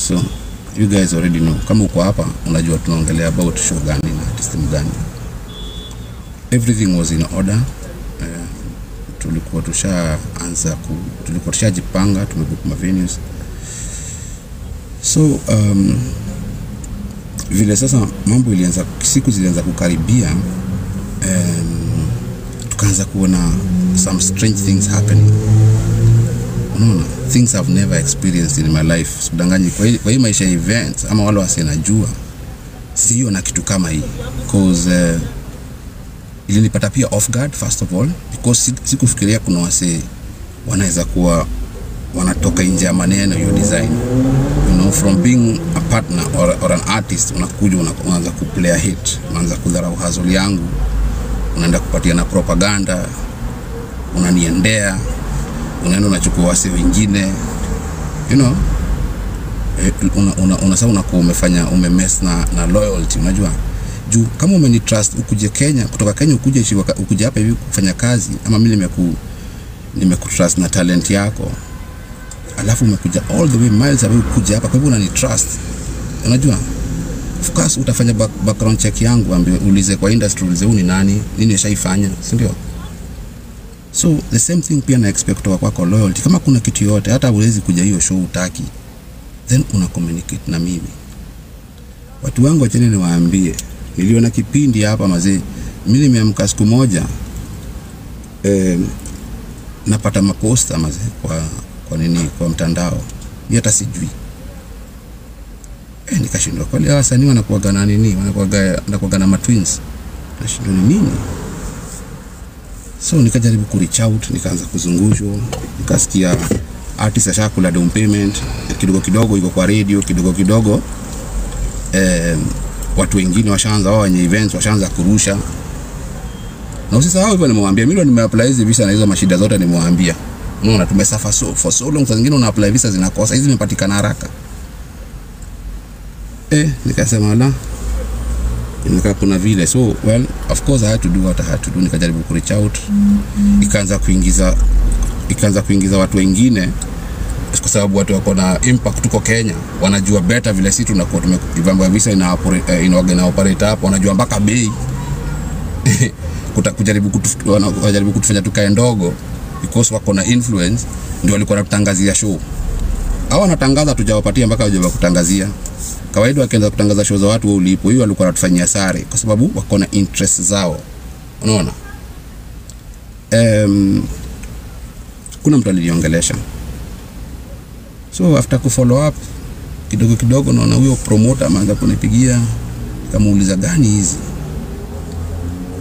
So you guys already know, kama uko hapa unajua tunaongelea about show gani na artist gani. Everything was in order. Tulikuwa tushaanza tulikuwa tushajipanga, tumebook ma venues. So vile sasa mambo ilianza, siku zilianza kukaribia, tukaanza kuona some strange things happening. Unaona, things I've never experienced in my life. Sikudanganyi, kwa hii maisha ya events ama wale wasinajua, sio na kitu kama hii. Cause ilinipata pia off guard first of all, because sikufikiria kuna wase wanaweza kuwa wanatoka nje ya maneno hiyo design. You know, from being a partner or an artist, unakuja unaanza kuplay a hit, unaanza kudharau hustle yangu, unaenda kupatia na propaganda, unaniendea, unaenda unachukua wase wengine, you know, una unakuwa umefanya umemess na loyalty, unajua. Juu kama umenitrust ukuje Kenya, kutoka Kenya ukuje ukuje hapa hivi kufanya kazi, ama mimi nimekutrust na talent yako, alafu umekuja all the way miles away ukuje hapa, kwa hivyo unanitrust, unajua. Of course utafanya background check yangu, ambaye ulize kwa industry, ulize huyu ni nani, nini ashaifanya, si ndio? So the same thing pia na expect kutoka kwako, loyalty. Kama kuna kitu yote hata huwezi kuja hiyo show utaki, then una communicate na mimi. Watu wangu, acheni niwaambie, niliona kipindi hapa mazee, mimi nimeamka siku moja napata maposta mazee kwa nini, kwa mtandao, mimi hata sijui. Nikashindwa kweli hawa wasanii wanakuaga na nini, wanakuaga na matwins, nashindwa ni nini. So nikajaribu ku reach out, nikaanza kuzungushwa, nikasikia artist ashakula down payment, kidogo kidogo iko kwa radio, kidogo kidogo watu wengine washaanza, wao wenye events washaanza kurusha. Na usisahau hivyo nimemwambia, mimi ndo nimeapply hizi visa na hizo mashida zote nimemwambia. Unaona tumesuffer so for so long, saa zingine una apply visa zinakosa, hizi zimepatikana haraka. Nikasema la, inakaa kuna vile. So well, of course I had to do what I had to do. Nikajaribu ku reach out, ikaanza kuingiza watu wengine, kwa sababu watu wako na impact tuko Kenya, wanajua better vile sisi tunakuwa tumevamba visa ina operate hapo, wanajua mpaka bei. Kujaribu kutufanya tukae ndogo because wako na influence, ndio walikuwa wanatangazia show. Hawa wanatangaza tujawapatia mpaka waje kutangazia. Kawaida wakianza kutangaza show za watu wao ulipo, hiyo walikuwa wanatufanyia sare kwa sababu wako na interest zao. Unaona? Kuna mtu aliniongelesha. So after ku follow up kidogo kidogo, naona huyo promoter ameanza kunipigia, nikamuuliza gani hizi.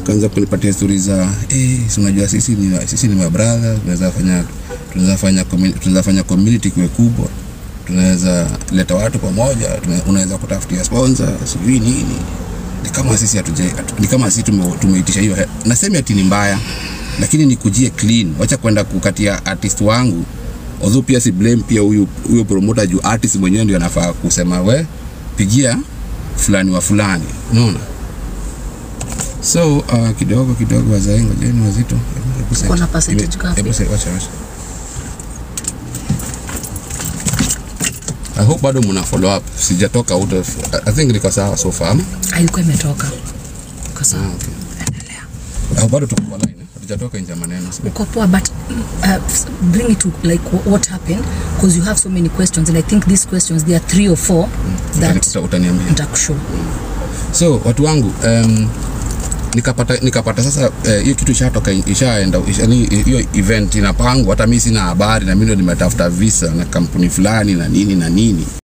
Kaanza kunipatia stories za si unajua sisi ni my brother, tunaweza fanya community kuwe kubwa, tunaweza leta watu pamoja, unaweza kutafutia sponsor, sijui nini. Ni kama sisi ni kama sisi tumeitisha hiyo. Nasema ati ni mbaya, lakini nikujie clean, wacha kwenda kukatia artist wangu. Although pia si blame pia huyo promoter juu artist mwenyewe ndio anafaa kusema we pigia fulani wa fulani, unaona. So kidogo kidogo wazaengo jeni wazito. Kuna percentage ngapi? Hebu wacha. I hope bado mna follow up. Sijatoka out of, I think niko sawa so far. Ilikuwa imetoka. Kwa sawa. Okay. Endelea. I bado tuko online. Hatujatoka nje maneno. Uko poa, but bring it to like what happened, because you have so many questions and I think these questions there are 3 or 4 that utaniambia. Nitakushow. So watu wangu, nikapata sasa hiyo kitu ishatoka, ishaenda, hiyo event inapangwa, hata mimi sina habari na mimi ndo nimetafuta visa na kampuni fulani na nini na nini.